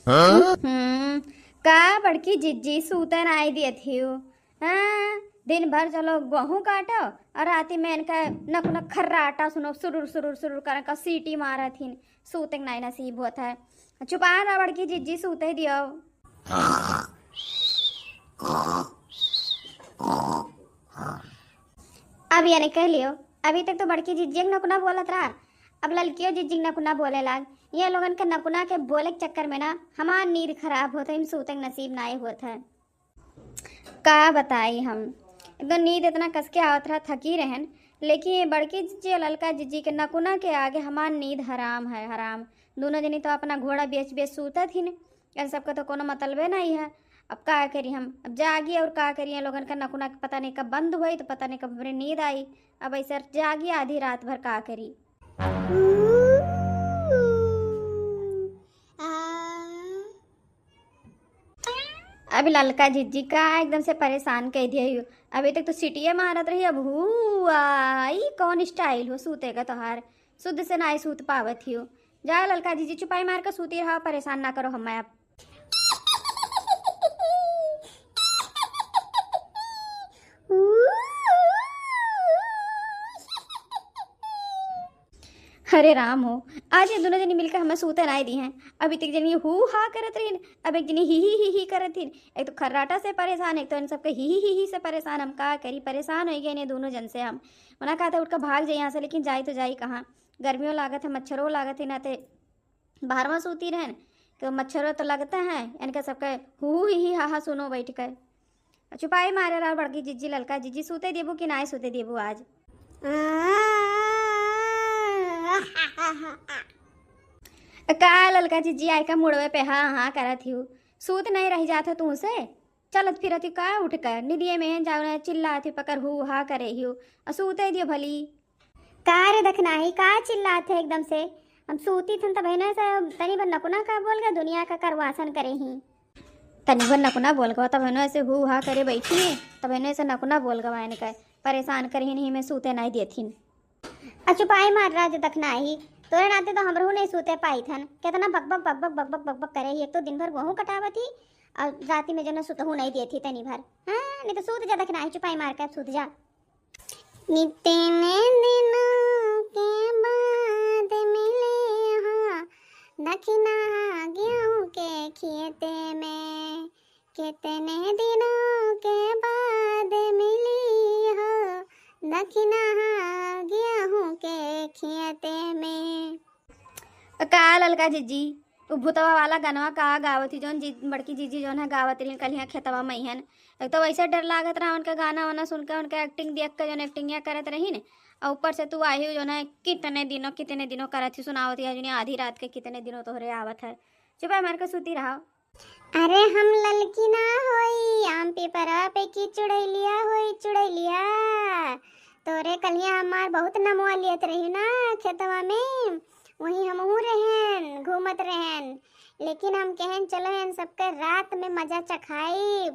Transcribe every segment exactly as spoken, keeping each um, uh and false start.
हाँ? हम्म, का बड़की जिज्जी सूते नाई दियत हियो? हाँ, दिन भर चलो गेहूं काटो और राती में इनका नकुना खर्राटा सुनो, सुरुर सुरुर सुरुर कर का सीटी मारत हिन, सूते के नाई नसीब होत है। चुपा रहा बड़की जिज्जी, सूते दियो। अब ये नहीं कह लियो, अभी तक तो बड़की जिज्जी के नकुना बोलत रहा, अब ललकियो जिज्जी के नकुना बोले लाग। ये लोगन के नकुना के बोले के चक्कर में ना हमार नींद खराब होत है, सूते के नसीब नाई होत है। का बताई हम, एकदम नींद इतना कस के आवत रहा, थकी रहन, लेकिन ये बड़की जिज्जी और ललका जिज्जी के नकुना के आगे हमार नींद हराम है, हराम। दोनों जनी तो अपना घोड़ा बेच बेच सूतत ही न, इन सबका तो कोनो मतलबे नहीं है। अब का करी हम, अब जागी और का करी, ये लोगन का नकुना के पता नहीं कब बंद हुई, तो पता नहीं कब हमरे नींद आई। अब ऐसे जागी आधी रात भर का करी। अब ललका जिज्जी का एकदम से परेशान कह दिया यू। अभी तक तो सीटिये मारत रही, अब हुआ, ई कौन स्टाइल हो सूते का तोहार? शुद्ध से ना सूत पावत हियो। जा ललका जिज्जी, चुपाई मार के सूती रहा, परेशान ना करो हमें अब। अरे राम हो, आज ये दोनों जनी मिलकर हमें सूते नाई दी हैं। अभी तक जनी हू हा करत रही, अब एक जनी ही ही ही ही करत रही। एक तो खर्राटा से परेशान, एक तो इन सबके ही ही ही ही से परेशान। हम का करी, परेशान हो गए इन्हें दोनों जन से हम। मना कहते उठ के भाग जाए यहाँ से, लेकिन जाई तो जाई कहाँ? गर्मियों लागत है, मच्छरों लागत है, ना ते बाहर में सूती रहन, तो मच्छरों तो लगते हैं। इनके सबके हू ही ही हा हा सुनो बैठ कर। चुपाई मारे रहा बड़की जिज्जी, ललका जिज्जी, सूते देबू कि नाय सूते देबू आज? का ललका जिज्जी आय का मुड़वे पे हाँ हाँ करत हियो, सूत नहीं रह जात हो तू से? चलत फिरत हियो का उठ कर, निदिये में जाओ ना चिल्लात हियो, पकर हू हा करे हियो, आ सूते दियो भली। का रे दखनाही, का चिल्लात है एकदम से? हम सूती थन तब है ना से तनी भर नकुना का बोल गए, दुनिया का करवासन करे ही। तनी भर नकुना बोल गवा, तब है ना ऐसे हू हा करे बैठी है, तब है ना ऐसे नकुना बोल गवा इनका, परेशान करहिन ही में सूते नाई देथिन। आ चुपाई मार रहा जो दखनाही, तोरे नाते तो हमरहू नहीं सूते पाई थन। कितना बकबक बकबक बकबक बकबक करे ही। एक तो दिन भर गेहूं कटावत ही और राती में जो ना सुतहू नहीं देती तनी भर। हाँ, नहीं तो सूत जा दखनाही, चुपाई मार के अब सूत जा। नितिन दिनों के बाद मिले हो दखना गेहूं के खेते में। कितने दिनों के बाद मिली हो दखना गेहूं के खेते में। का ललका जिज्जी, उ भूतवा वाला गनवा का गावत ही, जौन जी, बड़की जिज्जी जौन है गावत रही कल यहाँ खेतवा में हन। एक तो वैसे डर लागत रहा उनका गाना वाना सुन के, उनका एक्टिंग देख के, जौन एक्टिंगिया करत रही न, और ऊपर से तू आई हो जौन है कितने दिनों कितने दिनों करत ही सुनावत ही, जौन आधी रात के कितने दिनों तोहरे आवत है। चुप है, मार के सूती रहा। अरे हम ललकी ना होई, आम पिपरा पे की चुड़ैलिया होई चुड़ैलिया। तोरे कलिया हमार बहुत नमवा लियत रही ना खेतवा में, वहीं हमहू रहन, घूमत रहन, लेकिन हम कहन चलो इन सबके रात में मजा चखाई।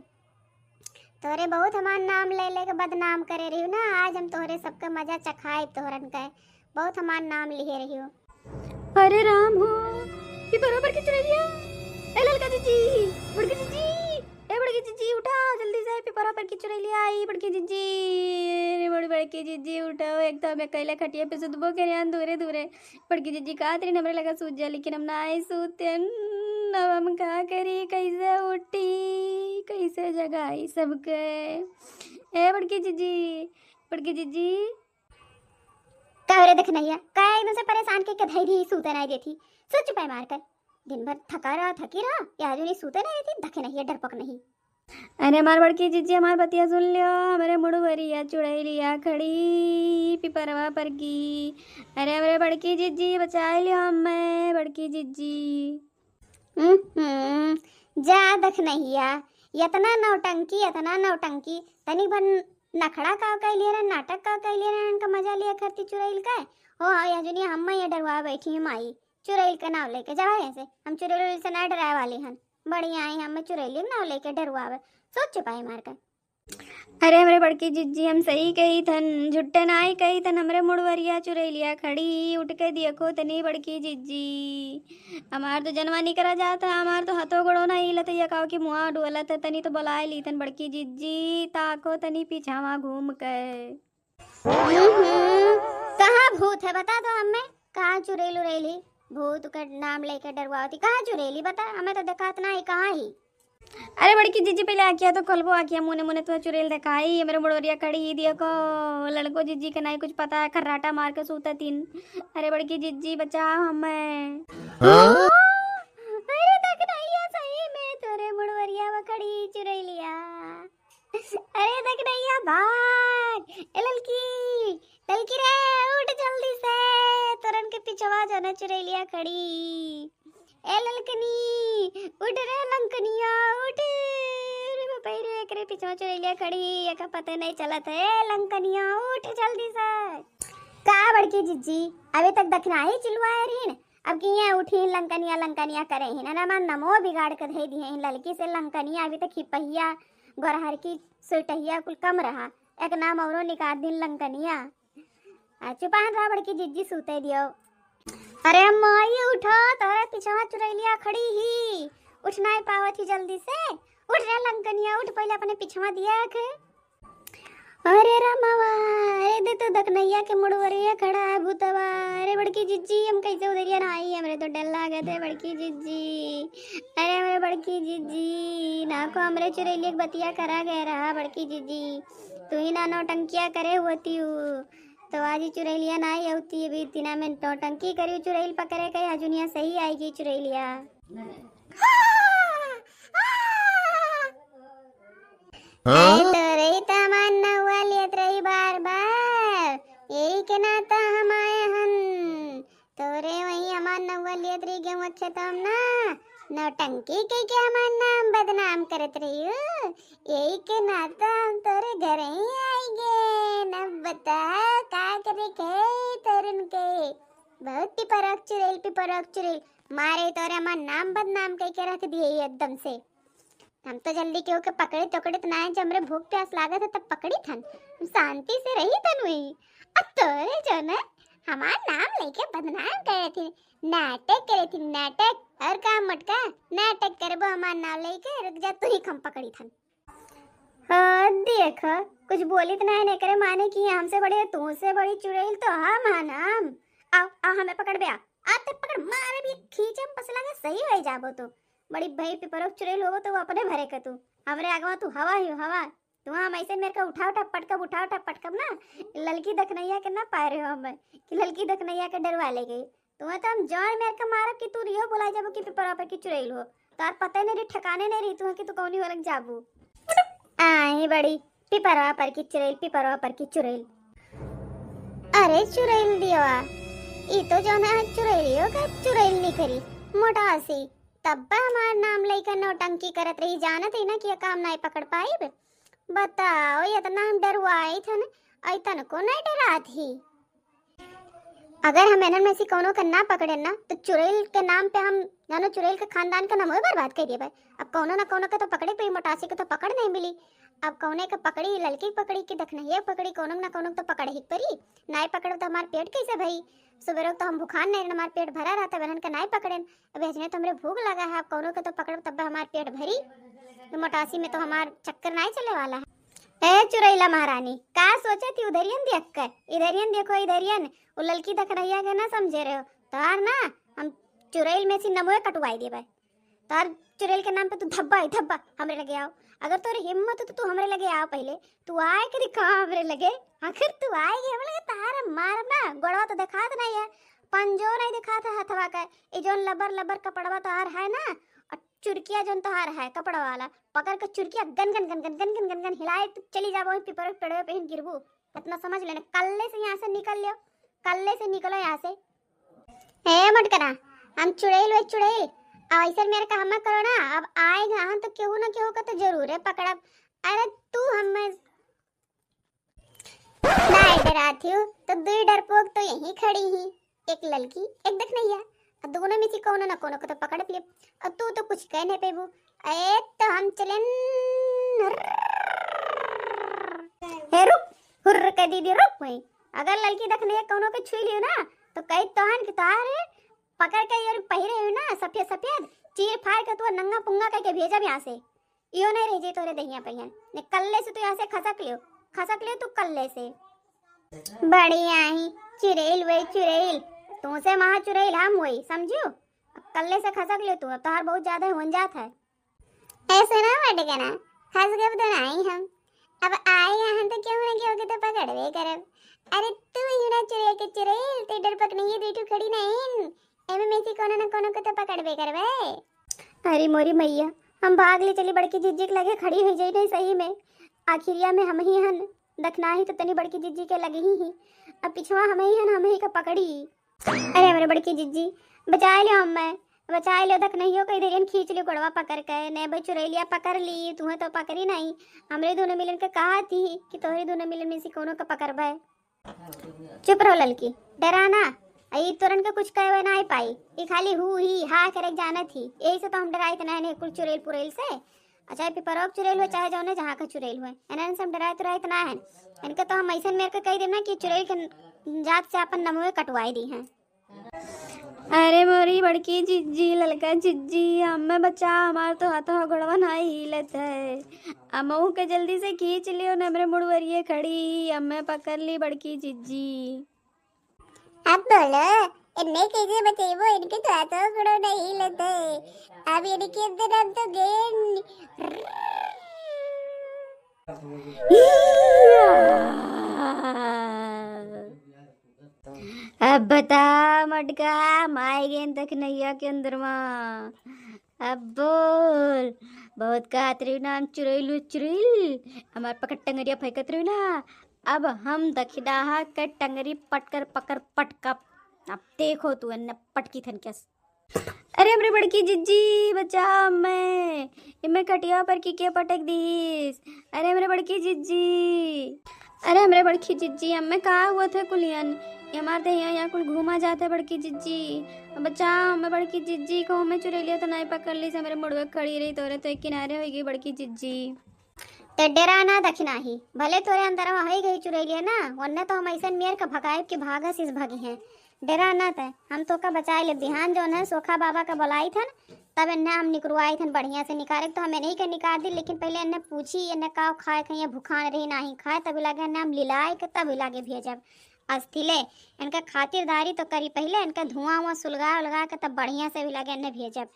तोरे बहुत हमार नाम ले लेके बदनाम करे रही ना, आज हम तोहरे सबके मजा चखाई, तोहरन के बहुत हमार नाम लिहे रही हो। अरे राम हो, पिपरा पर की चुड़ैलिया। ए ललका जिज्जी, बड़की जिज्जी, ए बड़की जिज्जी, उठा जल्दी से, पिपरा पर की चुड़ैलिया आई, बड़की जिज्जी। अरे बड़ी बड़की जिज्जी, उठाओ, एक तो हम अकेले खटिया पे सुतबो के रहन दूरे दूरे। बड़की जिज्जी कहत रही हमरे लगा सूत जा, लेकिन हम ना आई सूते। अब हम का करी, कैसे उठी, कैसे जगाई सबके? ए बड़की जिज्जी, बड़की जिज्जी। का रे दखनैया, का एकदम से परेशान के, के धई दी, सूते नहीं देती। सोच पे मार कर, दिन भर थका रहा, थकी रहा, या जो नहीं सूते नहीं देती, दखनैया डरपक नहीं। अरे हमार बड़की जिज्जी, हमार बतिया सुन लियो, हमरे मुड़वरिया चुड़ैलिया खड़ी पिपरवा पर की। अरे हमरे बड़की जिज्जी, बचाए लियो हमें, बड़की जिज्जी। हम्म, जा दखनैया, इतना नौटंकी, इतना नौटंकी, तनिक भर नखड़ा का कैलिए रहे, नाटक का कैलिए रहे, इनका मजा लिया खरती चुड़ैल का। हो, हाँ, या जुनिया हम ये डरवा बैठी हैं माई, चुड़ैल का नाव लेके जाओ यहाँ से, हम चुड़ैल से ना डराए वाली हन, बड़ी आई हम चुड़ैल के नाव लेके डरवावे, सोच चुपाई मार कर। अरे हमरे बड़की जिज्जी, हम सही कही थन, झुट्टे नाई कही थन। हमरे मुड़वरिया चुरैलिया खड़ी, उठ के देखो तनी बड़की जिज्जी। हमार तो जनवा निकरा जात है, हमार तो हथो गोड़ो ना हिलत है, ये कहो कि मुआ डोलत है। तनी तो बुलाए ली थन बड़की जिज्जी, ताको तनी पीछावा घूम के। हम्म, कहाँ भूत है बता तो हमें, कहाँ चुरैल उरैल ही? भूत के नाम लेके डरवावती, कहाँ चुरैली बता, हमें तो देखात ना है, कहाँ ही? अरे बड़की जिज्जी, पहले आँखिया तो खोलबो, आँखिया मुने मुने तो चुरैल देखाई। हमरे मुड़वरिया खड़ी ही देखो, लड़को जिज्जी के नाई कुछ पता है, खर्राटा मार के सूतत हीन। अरे बड़की जिज्जी, बचाओ हमें। हाँ? अरे देख नैया, सही में तोरे मुड़वरिया में खड़ी चुरैलिया। अरे देख नैया, भाग। ए ललकी, ललकी रे, उठ जल्दी से, तोरन के पिछवा जाना चुरैलिया खड़ी। ए ललकनी, उठ रे लंकनिया, उठ। अरे बाप रे, एकरे पिछवा चुरैलिया खड़ी, एका पता नहीं चलत है। ए लंकनिया, उठ जल्दी से। का बड़की जिज्जी, अभी तक दखिनाही चिल्लाए रहीन, अब किया उठीन लंकनिया लंकनिया करे हीन। अरे हमार नमो बिगाड़ के धई दिहे हीन ललकी से लंकनिया, अभी तक हिपहिया, गोरहर की सुटहिया कुल कम रहा, एक नाम औरो निकाल दीन लंकनिया। आ, चुपान रहा बड़की जिज्जी, सूते दियो। अरे माई उठो, तोरे पिछवा चुरैलिया खड़ी ही, उठ नाई पावत ही जल्दी से। उठ रे लंकनिया, उठ, पहले अपने पिछवा दिया के। अरे रामावा, अरे दे तो दखनैया के मुड़वरिया खड़ा है भूतवा। अरे बड़की जिज्जी, हम कैसे उधरिया ना आई, हमरे तो डर लागत है बड़की जिज्जी। अरे हमरे बड़की जिज्जी, ना को हमरे चुरैलिया के बतिया करा गए रहा बड़की जिज्जी, तू ही ना नौटंकिया करे होती हूँ। तो आज ही चुरैलिया ना आई होती, अभी दिना में नौटंकी करी चुरैल पकड़े के, आज दुनिया सही आएगी चुरैलिया। हाँ? अरे तोरे ही तो हमार नौवा लेत रही बार बार, यही के नाता हम आए हन। तोरे वही हमार नौवा लेत रही गेहूँ अच्छा तो हम ना नौटंकी कह के हमार नाम बदनाम करत रही हो, यही के नाता हम तोरे घर ही आई गए। अब बताओ का करे के तोरन के, बहुत पिपरक चुरैल, पिपरक चुरैल, मारे तोरे हमार नाम बदनाम कह के रख दिए एकदम से। हम तो जल्दी केहू के पकड़े तकड़े तो ना है, जब हमरे भूख प्यास लागत है तब पकड़ी थन, हम शांति से रही थन वही। अब तोरे जो न हमार नाम लेके बदनाम करे थे, नाटक करे थे, नाटक। और का मोटका, नाटक करबो हमार नाम लेके, रुक जा तू ही, हम पकड़ी थन। हाँ देख, कुछ बोली तो ना है, एकरे माने कि हमसे बड़े, तुमसे बड़ी चुड़ैल तो हम हन हम। आओ, आओ हमें पकड़ बे, आ। आ ते पकड़, मारे भी खींचे में पसला के सही हो जाबो तू। बड़ी भाई पिपरो चुड़ैल होबो तो वो अपने भरे के तू। हमरे आगवा तू हवा ही हवा। तू हम ऐसे मेर के उठा उठा पटकब, उठा उठा पटकब ना, ललकी दखनैया के ना पाए रहे हो हमें, कि ललकी दखनैया के डरवा ले गई। तू तो हम जान मेर के मारब कि तू रियो बोला जाबो कि पिपरा पर की चुड़ैल हो। तार पता नहीं रही, ठिकाने नहीं रही तू कि तू कौनी वरक जाबू। आई बड़ी पिपरवा पर की चुड़ैल, पिपरवा पर की चुड़ैल। अरे चुड़ैल दियवा, ई तो जौन है चुड़ैलियो का चुड़ैल निकरी, मोटासी। तब हमार नाम लइका नौटंकी करत रही, जानत ही ना कि ये काम नाई पकड़ पाइब। बताओ, इतना हम डरवाई थन, ऐतन को नहीं डरात ही। अगर हम एनन में से कौनो के ना पकड़े ना, तो चुड़ैल के नाम पे हम, जानो, चुड़ैल के खानदान के नामो बर्बाद कर दिए भाई। अब कौनो ना कौनो के तो पकड़े के पड़ी, मोटासी के तो पकड़ नहीं मिली। अब कौने के पकड़ी, ललकी के पकड़ी कि दखनहिया के पकड़ी, कौनो ना कौनो के तो पकड़े ही के पड़ी। नाई पकड़ब तो हमार पेट कैसे भरी? सुबेरो तो हम भुखान नहीं रहन, हमार पेट भरा रहता, एनन के नाई पकड़ेन। अब एजने तो हमरे भूख लगा है, अब कौनो के तो पकड़ब तब हमार पेट भरी। ये मोटासी में तो हमार चक्कर नाई चले वाला है। ए चुरैला महारानी, का सोचत ही उधरियन देख के? इधरियन देखो, इधरियन। वो ललकी दखनहिया के ना समझे रहे हो। तोहार ना हम चुरैल में से नमोए कटवाई देबे। तोहार चुरैल के नाम पे तू धब्बा ही धब्बा हमरे लगे आओ। अगर तोरे हिम्मत हो तो तू हमरे लगे आओ पहले। तू आए के दिखा हमरे लगे। आखिर तू आए के हमरे लगे, तोहार मारब ना, गोड़वा तो दिखात नहीं है, पंजो नहीं दिखात है हथवा का। ये जौन लबर लबर कपड़वा तोहार है ना, और चुरकिया जौन तोहार है कपड़ा वाला, पकड़ के चुरकिया गन गन गन गन गन गन गन गन हिलाए, तू चली जाबो वहीं पिपर पेड़वे पे ही गिरबू। इतना समझ लेना, कल्ले से यहाँ से निकल लियो, कल्ले से निकलो यहाँ से। ए मोटकरा, हम चुड़ैल वे चुड़ैल, अब ऐसे मेरे का हम करो ना, अब आए गहन तो केहू ना केहू का तो जरूर है पकड़ब। अरे तू हमें नाय डरात हो, तो दुई डरपोक तो यहीं खड़ी ही, एक ललकी, एक दखनैया, और दोनों में से कोनो ना कोनो को तो पकड़ लेब। और तू तो कुछ कह नहीं पेबू। ए, तो हम चलेन। हे रुक, हुर्र कइ दीदी, रुक वहीं। अगर ललकी दखनहिया कउनो के छुई लियो ना, तो कही तोहन कि तोहार पकड़ के ये पहिरे हो ना सफेद सफेद, चीर फाड़ के तू नंगा पुंगा कइ के भेजब यहाँ से। इहो नहीं रह जाई तोरे दहिया पहियन। ने कल्ले से तू यहाँ से खसक लियो, खसक लियो तू कल्ले से। बढ़िया ही चुरैल वही चुरैल, तू से महा चुरैल हम वही, समझियो? अब कल्ले से खसक लियो तू, अब तोहार बहुत ज्यादा होन जात है। ऐसे ना बटकना, खसकब तो नहीं हम। अब आए यहाँ तो केहू ना केहू के तो पकड़बे करब। अरे तू ही ना चुरैल के चुरैल, ते डरपक नहीं है, दुई ठो खड़ी नहीं, एमे में से कोनो ना कोनो के तो पकड़बे करबे। अरे मोरी मैया, हम भाग ले चली बड़की जिज्जी के लगे खड़ी हुई जाई नहीं सही में। आखिरिया में हम ही हन, दखना ही तो तनी बड़की जिज्जी के लगे ही ही। अब पिछवा हम ही हन, हम ही का पकड़ी। अरे हमरे बड़की जिज्जी, बचाए लियो हमें, बचाए लियो। दखनहियो कइ देरियन खींच लियो गोड़वा पकड़ के, ने भाई चुरैलिया पकड़ ली, तुहें तो पकड़ी नहीं। हमरे दोनों मिलन के कहा थी कि तोहरे दोनों मिलन में से कोनो के पकड़बे। चुप रहो ललकी, डरा ना। ई तोरन के कुछ कहवे ना पाई, ई खाली हु ही हा करे जाना थी, यही से तो हम डराइत ना है कुल चुरैल पुरैल से। अच्छा, पिपरवा के चुरैल हुए चाहे जौने जहाँ का चुरैल हुए, इन्हन से हम डराइत उराइत ना है। इनके तो हम ऐसन मेर के कह देब ना कि चुरैल के जात से अपन नमवे कटवाई दी हैं। अरे मोरी बड़की जिज्जी, ललका जिज्जी, हमें बचा, हमार तो हाथवा गोड़वा ना हिलत है। अमऊ के जल्दी से खींच लियो न, हमरे मुड़वरिये खड़ी, हमें पकड़ ली बड़की जिज्जी। अब बोलो, इन्हें कैसे बचेबो? इनके तो हाथवा गोड़वा ना हिलत है। अब इनके अंदर हम तो गेन अब बता मटका, माई गेन दखनहिया के अंदर मा। अब बोल, बहुत कहत रही ना हम चुरैल चुरैल, हमार पकड़ टंगरिया फेंकत रही ना। अब हम दखिनाहा के टंगरी पटकर पकड़ पटकब। अब देखो तू एन्ने पटकी थन कैसे। अरे हमरे बड़की जिज्जी, बचा हमें, इमे खटिया पर की के पटक दीस? अरे हमरे बड़की जिज्जी, अरे हमरे बड़की जिज्जी, हमें का हुआ थे कुलियन? ये हमार देहिया यहाँ कुल घूमा जाते बड़की जिज्जी, बचा हमें बड़की जिज्जी, कहूँ हमें चुरैलिया तो नहीं पकड़ लीस, हमरे मुड़वे खड़ी रही तोरे तो एक किनारे होइगी बड़की जिज्जी। ते डेरा ना दखिनाही, भले तोरे अंदरवा होई गई चुरैलिया ना, वन्ने तो हम ऐसन मेर के भगाएब कि भागस इस भगी हैं। डेरा ना ते, हम तोका बचाए ले। बिहान जौन है सोखा बाबा का बुलाई थन, तब इन्हें हम निकरुआई थन बढ़िया से निकारे तो हम इन्हीं के निकार दी, लेकिन पहले इन्हें पूछी इन्हें का खाए खाइए, भुखान रही नाही खाए, तभी लागे इन्हें हम लिलाए के तभी लागे भेजब। अस्थिले इनका खातिरदारी तो करी पहले, इनका धुआं उआं सुलगा उलगा के तब बढ़िया से भी लागे इन्हें भेजब।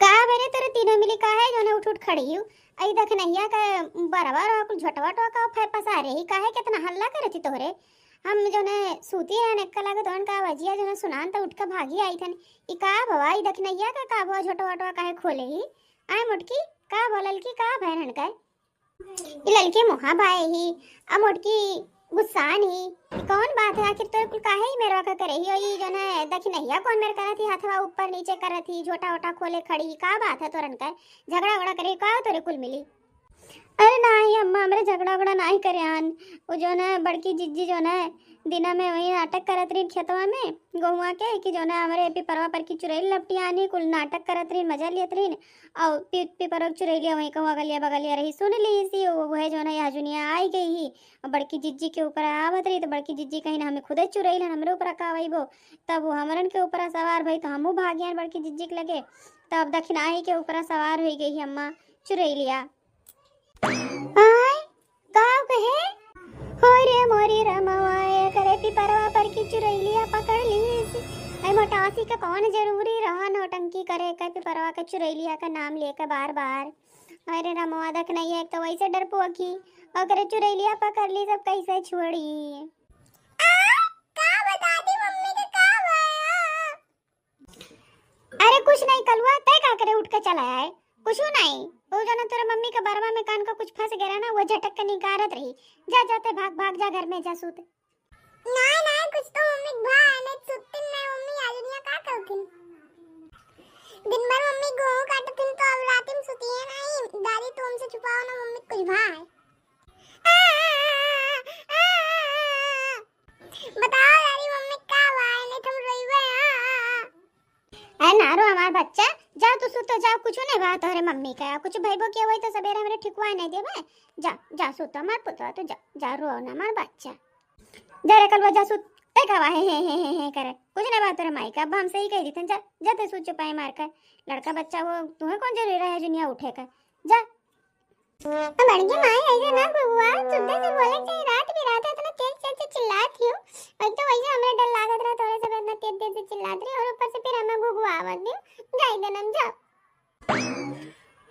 का बरे तोरे तीनों मिली काहे जौने उठ उठ खड़ी हो? अई दखनहिया के बरवा रवा कुल झोटवा टोका फै पसारे ही, काहे केतना हल्ला करत ही तोहरे? हम जौने सूती रहन एक्का लागे तोहन का आवाजिया जौने सुनान त उठ के भागी आई थन। ई का भवा, ई दखनहिया का का भवा, झोटवा टोका काहे खोले ही? आय मोटकी, का बोलल की का भैन हन का? ई ललकी मुहा भाए ही, आ मोटकी गुस्सान ही। ई कौन बात है? आखिर तोरे कुल काहे ई मेरवा का करे ही? ओ ई जौन है दखिनहिया कौन मेर करत ही, हाथवा ऊपर नीचे करत ही, झोटा ओटा खोले खड़ी ही, का बात है तोरन का? झगड़ा ओगड़ा करे ही, का तोरे कुल मिली? अरे नाही अम्मा, हमरे झगड़ा ओगड़ा नाही करे आन। वो जौन है बड़की जिज्जी जौन है दिना में वही नाटक करत रही खेतवा में गहुआ के कि जौन है हमरे पिपरवा पर की चुरैल लपटी आनी, कुल नाटक करत रही, मजा लेत रही। और पि-, पिपरवा के चुरैलिया वहीं कहूँ अगलिया बगलिया रही, सुन ली सी, वो, वो है जौन है यह जुनिया आई गई ही। और बड़की जिज्जी के ऊपर आवत रही तो बड़की जिज्जी कहीं ना हमें खुदे चुरैल हन, हमरे ऊपर का वही बो। तब वो हमरन के ऊपर सवार भई तो हमहू भागियान बड़की जिज्जी के लगे। तब दखिनाही के ऊपर सवार हुई गई ही अम्मा चुरैलिया। आय, का कहे? हो रे मोरी रमवा, एकरे पिपरवा पर की चुरैलिया पकड़ लीस। ऐ मोटासी के कौन जरूरी रहा नौटंकी करे के, पिपरवा के चुरैलिया का नाम लेके बार बार। अरे रमवा दखनहिया, एक तो वैसे डरपोक ही, ओकरे चुरैलिया पकड़ ली, सब कैसे छोड़ी? आ, का बता दी मम्मी के का भया? अरे कुछ नहीं कलुआ, तय का करे उठ के चला आए? कुछ नहीं, वो जो ना तोरे मम्मी के बरवा में कान का कुछ फंस गया ना, वो झटक के निकारत रही। जा, जाते भाग, भाग जा घर में जा सूत। ना, ना, कुछ तो मम्मी भा, नहीं सुतती नहीं मम्मी, आज दुनिया का करती? दिन भर मम्मी गेहूं काटती तो अब रात में सुती है नहीं। दादी तू हमसे छुपाओ ना मम्मी कुछ भा है। बताओ दादी, मम्मी का भा है, नहीं तुम रोइबे, हाँ। अरे ना रो हमार बच्चा, जाओ तू सुतो जाओ, कुछ नहीं भा तोहरे मम्मी का, कुछ भइबो के होई तो सबेरे हमरे ठिकवा नहीं देबे। जा, जा, सूत हमार पुतवा, तू जा, जा, रो ना हमार बच्चा। जा रे कलुआ, जा सूत। ते का हे, हे, हे, हे, हे करे? कुछ नहीं बात रे माई का, अब हम सही कह देते हैं, जा, जा ते सूत चुपाई मार कर। लड़का बच्चा हो, तुम्हें कौन जरूरी रहा है दुनिया उठे का? जा। अब बड़की माई ऐसे ना बउआ, सुनते से बोले चाहिए, रात भी रात है, इतना तेज तेज से चिल्लात ही हो। एक तो वैसे हमें डर लागत रहा, थोड़े से इतना तेज तेज से चिल्लात रही, और ऊपर से फिर हमें घुघुआवत दियो। जाई दे नम जा।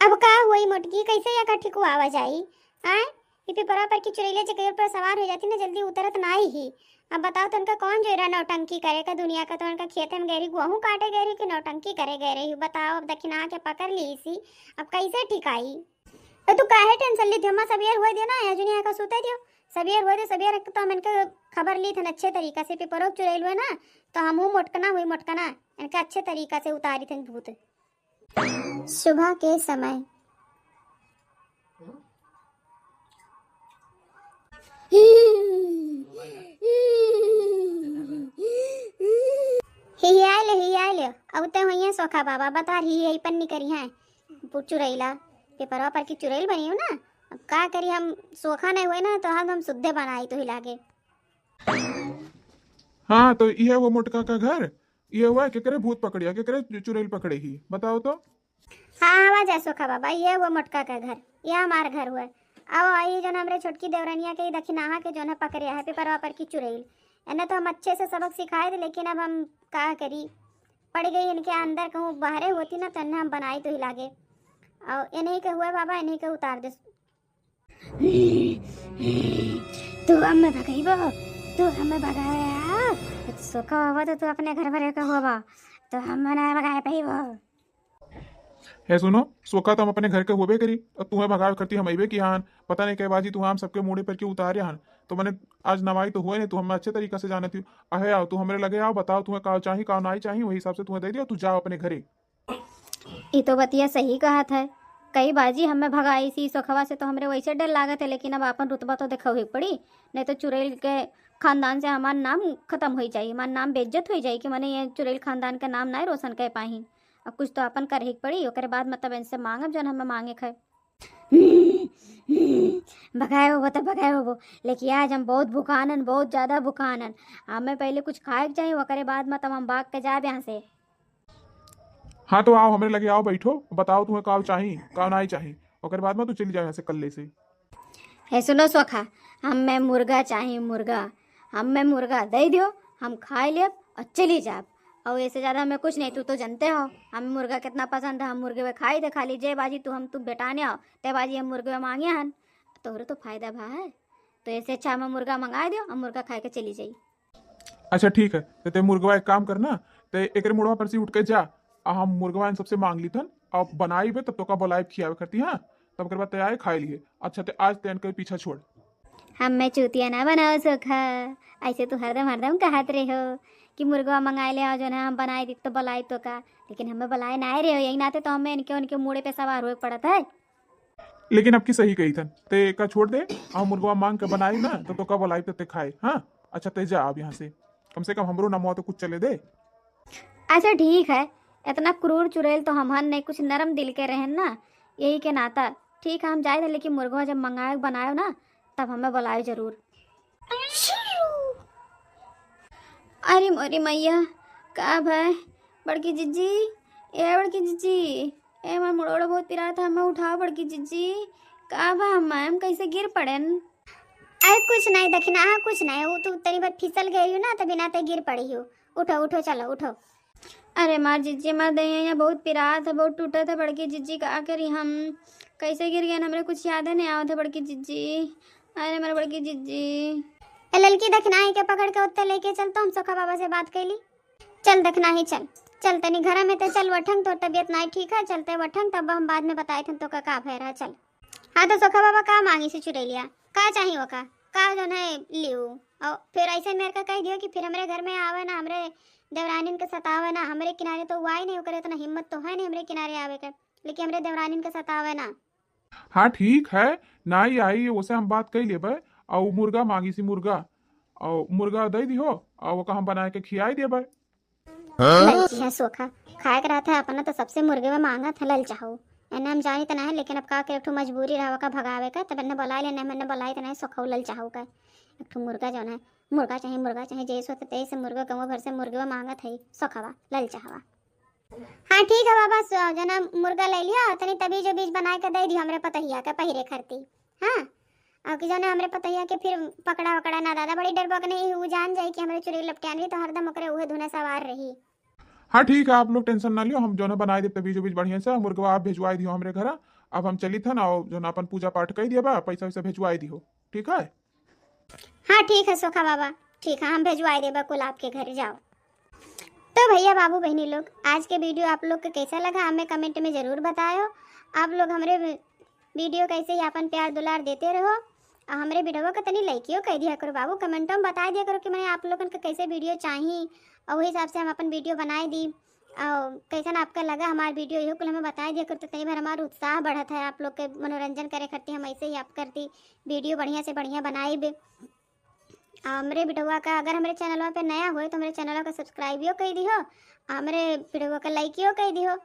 अब का हुई मोटकी, कैसे या का ठिकुआवा जाई? आय, ये पेपरा पर की चुड़ैले जे कहीं पर सवार हो जाती ना, जल्दी उतरत ना ही। अब बताओ, तो उनका कौन जो रहा नौटंकी करे का दुनिया का, तो उनका खेत में गए रही, गेहूं काटे गए रही कि नौटंकी करे गए रही? बताओ, अब दखिनहा के पकड़ ली इसी, अब कैसे ठिकाई? तो तू काहे टेंशन ली थी? हमार सबियर हुए दे ना, या जो नहीं का सूते दियो, सबियर हुए दे, सबियर तो हम इनके खबर ली थन अच्छे तरीका से, पेपरो चुड़ैल हुए ना, तो हम हूँ मोटकना हुई मोटकना, इनका अच्छे तरीका से उतारी थन भूत। सुबह के समय। हियाइल, हियाइल, अब ते होइए सोखा बाबा, बता रही है, पन्नी करी है, पु-, चुरैला, पेपरवा पर की चुरैल बनी हो ना, अब का करी, हम सोखा नहीं हुए ना, तो हम, हम सुद्धे बनाई तो ही लागे। हाँ, तो यह वो मोटका का घर, यह हुआ केकरे भूत पकड़िया, केकरे चुरैल पकड़े ही, बताओ तो। हाँ, आवा जा सोखा बाबा, ये हुआ मोटका का घर, ये हमार घर हुआ। अब आई जौन हमरे छोटकी देवरनिया के, ई दखिनाहा के जौन है पकड़िया है पेपरवा पर की चुरैल। इन्हें तो हम अच्छे से सबक सिखाए थे, लेकिन अब हम का करी, पड़ गई इनके अंदर, कहूँ बाहरे होती ना, तो इन्हें हम बनाई तो ही लागे। और इन्हीं के हुआ बाबा, इन्हीं के उतार दे। तू हमें भगइबो? तू हमें भगावे आ? सोखा होबो तो तू अपने घर भरे के होबो, तो हम ना भगाए पाइबो। हे सुनो, सोखा तो हम अपने घर के होबे करी, और तुम्हें भगावे करती हम अइबे की हान। पता नहीं कई बाजी तू हम सबके मूड़े पर के उतारे हन, तो मैंने आज नवाई तो हुए नहीं, तू हमें अच्छे तरीका से जानती हो। अहे आओ, तू हमरे लगे आओ, बताओ तुम्हें का चाही, का नाई चाही, वही हिसाब से तुम्हें दे दियो, तू जाओ अपने घरे। ई तो बतिया सही कहत है। कई बाजी हमें भगाई सी सोखवा से तो हमरे वैसे डर लागत है, लेकिन अब आपन रुतबा तो देखावे के पड़ी, नहीं तो चुड़ैल के खानदान से हमार नाम खत्म हो जाई, हमार नाम बेइज्जत हो जाई कि मने ये चुड़ैल खानदान का नाम ना रोशन कर पाही। अब कुछ तो आपन करे के पड़ी, ओकरे बाद मतलब इनसे मांगब जौन हमें मांगे खाए। भगाए होबो तो भगाए होबो, लेकिन आज हम बहुत भुखानन, बहुत ज्यादा भुखानन। हमें पहले कुछ खाए के चाहिए, ओकरे बाद मतलब हम भाग के जाब यहाँ से। हाँ, तो आओ, हमरे लगे आओ, बैठो, बताओ तुम्हें का चाही, का नाई चाही, ओकर बाद में तू चली जाओ यहाँ से कल्ले से। हे सुनो सोखा, हमें मुर्गा चाही, मुर्गा, हमें मुर्गा दे दियो, हम खाए लेब और चली जाब। और ऐसे ज्यादा हमें कुछ नहीं, तू तो जानते हो हमें मुर्गा कितना पसंद है, हम मुर्गे में खाई दे खाली, जे बाजी तू हम तू बेटाने हो, ते बाजी हम मुर्गे में मांगे हन, तोहरे तो फायदा भा है, तो ऐसे अच्छा हमें मुर्गा मंगा दियो, हम मुर्गा खाए के चली जाई। अच्छा ठीक है, तो ते मुर्गवा एक काम करना, ते एकरे मुड़वा पर से उठ के जा, आ हम मुर्गवा इन सबसे मांग लीथन, अब बनाई बे तब तोका बोलाइब खियावे करती, हाँ, तब ओकर बाद ते आए खाए लिए। अच्छा ते आज ते इनके पीछा छोड़। हमें चूतिया ना बनाओ सोखा, ऐसे तू हरदम हरदम कहत रहे हो कि मुर्गवा मंगाए ले आओ, जो ना हम बनाए दी तो बोलाई तोका, लेकिन हमें बोलाए ना रहे हो, यही नाते तो हमें इनके उनके मूड़े पे सवार होए पड़त है। लेकिन अब की सही कही थन, ते का छोड़ दे, हम मुर्गवा मांग के बनाई ना, तो तोका बोलाई तो ते खाए, हाँ। अच्छा ते जा अब यहाँ से, कम से कम हमरो नमवा तो कुछ चले दे। अच्छा ठीक है, इतना क्रूर चुड़ैल तो हम हन नहीं, कुछ नरम दिल के रहन ना, यही के नाता। ठीक है हम जाए थे, लेकिन मुर्गवा जब मंगाए बनाए ना, तब हमें बुलाए जरूर। अरे मोरी मैया, का भाई बड़की जिज्जी, ए बड़की जिज्जी, ए हमार मुड़ोड़ा बहुत पिरात है, हमें उठाओ बड़की जिज्जी, का बा हमें, हम कैसे गिर पड़ेन? अरे कुछ नहीं दखिना, हाँ कुछ नहीं, वो तू तनी बार फिसल गई हो ना, तभी ना ते गिर पड़ी हो। उठो उठो, चलो उठो। अरे मार जिज्जी, मार दहिया यहाँ बहुत पिरात है, बहुत टूटत है बड़की जिज्जी, का करी हम, कैसे गिर गए हमरे कुछ याद नहीं आवत है बड़की जिज्जी। अरे मार बड़की जिज्जी। ए ललकी दखिना के पकड़ के उत्ते लेके चल, तो हम सोखा बाबा से बात कैली। चल दखिना ही चल, चल तनी घर में ते चल वठंग, तोर तबियत नहीं ठीक है, चलते वठंग, तब हम बाद में बताए थे तो का, का भय रहा, चल। हाँ तो सोखा बाबा का मांगी से चुड़ैलिया, का चाही ओका, का जो है लियो। और फिर ऐसे मेरे का कह दियो कि फिर हमरे घर में आवे ना, हमरे देवरानिन के सतावे ना, हमरे किनारे तो वाई नहीं, ओकरे इतना हिम्मत तो है नहीं हमरे किनारे आवे के, लेकिन हमरे देवरानिन के सतावे ना। हाँ ठीक है, नाई आई, ओसे हम बात कर लेबे। और मुर्गा मांगी सी मुर्गा, और मुर्गा दे दिहो, और ओका हम बना के खियाई देबे। ललची है सोखा, खाए के रहता है अपना तो सबसे मुर्गे में मांगा था ललचाओ। एने हम जानी त ना है, लेकिन अब का करे, एक ठो मजबूरी रहा ओका भगावे का, तब एने बोलाए लेने, एने बोलाए त ना है, सोखा ललचाहू का। एक ठो मुर्गा जौन है, मुर्गा चाहे, मुर्गा चाहे, जैसे होते तैसे मुर्गा, गाँव भर से मुर्गवा मांगत है, सोखवा, ललचाहवा। हाँ ठीक है बाबा, स-, जना मुर्गा ले लिया, तनी तबीज उबीज बनाए के दे दियो हमरे पतहिया के पहिरे खरती। हाँ, और कि जौन हमरे पतहिया के फिर पकड़ा वकड़ा ना दादा, बड़ी डरबक नहीं, उ जान जाई कि हमरे चुरी लपटियान भी तो हरदम ओकरे उहे धुने सवार रही। हाँ ठीक है, आप लोग टेंशन ना लियो, हम जौन बनाए देब तबीज उबीज बढ़िया से, मुर्गवा आप भेजवाए दियो हमरे घर। अब हम चलित हन, और जौन अपन पूजा पाठ कई दिया बा, पैसा वैसा भेजवाए दियो, ठीक है? हाँ ठीक है सोखा बाबा, ठीक है, हम भेजवाए देबा कुल आपके घर, जाओ। तो भैया बाबू बहनी लोग, आज के वीडियो आप लोग के कैसा लगा हमें कमेंट में ज़रूर बतायो। आप लोग हमरे वी-, वीडियो कैसे ही अपन प्यार दुलार देते रहो, और हमरे वीडियो को तनी लाइकियो कर दिया करो बाबू, कमेंटों में बता दिया करो कि मैंने आप लोगन के कैसे वीडियो चाही, और वही हिसाब से हम अपन वीडियो बनाए दी। और कैसन आपका लगा हमार वीडियो, इहो कुल हमें बताए दिया करो, तो तनी भर हमार उत्साह बढ़त है आप लोग के मनोरंजन करे खातिर, हम ऐसे ही आप करती वीडियो बढ़िया से बढ़िया बनाइब। हमरे वीडियो का अगर हमरे चैनलवा पे नया होए तो हमरे चैनलवा का सब्सक्राइबियो कर दिहो, हमरे वीडियो का लाइकियो कर दिहो।